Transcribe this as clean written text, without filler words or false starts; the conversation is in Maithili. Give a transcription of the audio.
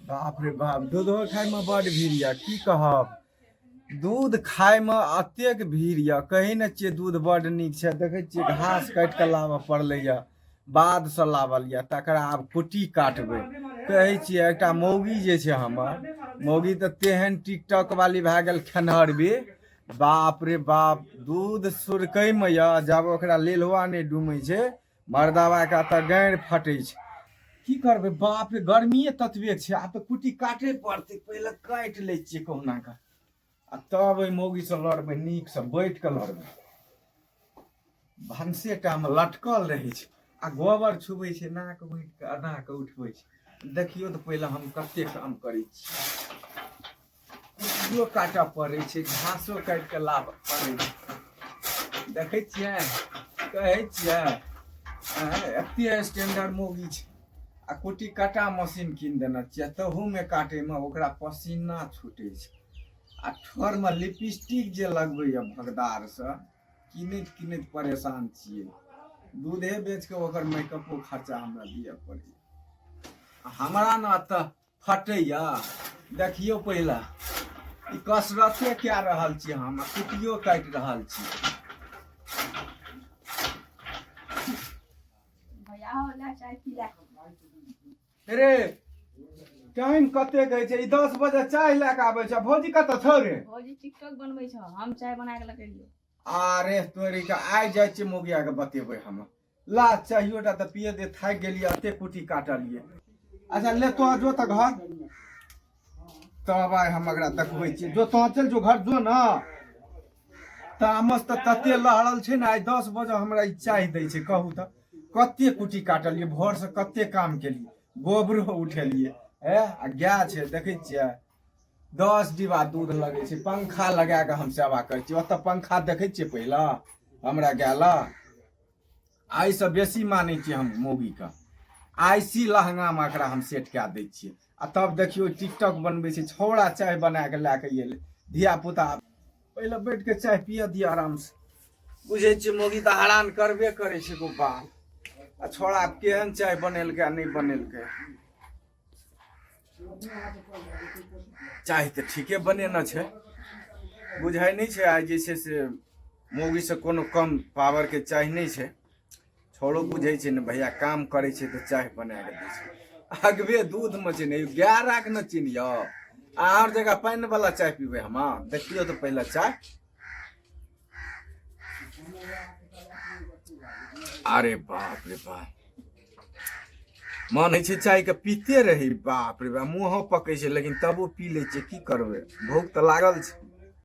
बाप रे बाप, दूधो खायमे बड्ड भीड़ यऽ। की कहब, दूध खायमे एतेक भीड़ यऽ। कहै ने छियै दूध बड्ड नीक छै। देखै छियै घास काटि कऽ लाबऽ पड़लै यऽ, बाधसँ लाबल यऽ, तकरा आब कुट्टी काटबै। कहै छियै एकटा मौगी जे छै हमर मौगी तऽ तेहन टिकटॉक वाली भए गेल खेनहरबी। बाप रे बाप, दूध सुरकैमे यऽ, जब ओकरा लेलुआ नहि डूमै छै मर्दाबाके एतऽ गाँड़ि फटै छै। की करबै, बाप रे, गर्मिए ततबे छै। आब तऽ कुट्टी काटै पड़तै। पहिले काटि लै छियै कहुना कऽ आ तब ओहि मौगीसँ लड़बै, नीकसँ बैठ कऽ लड़बै। भनसेटामे लटकल रहै छै आ गोबर छुबै छै, नाक बैठ कऽ एना कऽ उठबै छै। देखियौ तऽ पहिले हम कते काम करै छी। कुट्टियो काटऽ पड़ै छै, घासो काटि कऽ लाबऽ पड़ै छै। देखै छियै, कहै छियै एते स्टैंडर्ड मौगी छै आ कुट्टी काटा मशीन कीन देने छियै, तहूमे काटैमे ओकरा पसीना छूटै छै। आ ठोरमे लिपस्टिक जे लगबैए भगदारसँ, कीनैत कीनैत परेशान छियै। दूधे बेच कऽ ओकर मेकअपो खर्चा हमरा दिअ पड़ैए। हमरा ने एतऽ फटैया। देखियौ पहिले ई कसरते कए रहल छी हम आ कुटियो काटि रहल छी। भैया हो ला चाय पी ला। रे टाइम कते कहै छै? ई 10 बजे चाय लए कऽ आबै छै। भौजी कतऽ छौ रे? भौजी टिकटॉक बनबै छ, हम चाय बना के लगेलियो। अरे तोरी के, आइ जाइ छियै मौगिया के बतेबै हम। ला चाहियो टा तऽ पिए दे, थाकि गेलियै, एते कुटी काटलियै। अच्छा ले तो जो तऽ घर, तब आइ हम एकरा देखबै छियै। जो तो चल जो घर जो ने। तामस तऽ तते लहरल छै ने, आइ 10 बजे हमरा ई चाय दै छै। कहू तऽ कते कुटी काटलियै भोरसँ, कते काम केलियै, गोबरो उठेलियै। हे आ गाय छै, देखै छियै, 10 डिब्बा दूध लगै छै। पंखा लगा कऽ हम सेवा करै छियै। ओतऽ पंखा देखै छियै पहिले हमरा गाय लए। आइसँ बेसी मानै छियै हम मौगीके। आइसी लहंगामे एकरा हम सेट कए दै छियै आ तब देखियौ टिकटॉक बनबै छै छौड़ा। चाय बना कऽ लए कऽ एलै धिया पुता। पहिले बैठ कऽ चाय पियऽ दिअ आरामसँ। बुझै छियै, मौगी तऽ हरान करबे करै छै गो बाप। आ छौड़ा केहन चाय बनेलकै आ नहि बनेलकै। चाय तऽ ठीके बनेने छै, बुझाइ नहि छै। आइ जे छै से मौगीसँ कोनो कम पावरके चाय नहि छै। छौड़ो बुझै छै ने, भैया काम करै छै तऽ चाय बना कऽ दै छै। अगबे दूधमे छै ने, गाय राख ने चिन्हियौ। आर जगह पानि वाला चाय पीबै हम। देखियौ तऽ पहिले चाय। अरे बाप रे बाप, मन होइ छै चायके पीते रही। बाप रे बाप, मुँहो पकै छै लेकिन तबो पी लै छियै। की करबै, भूख तऽ लागल छै।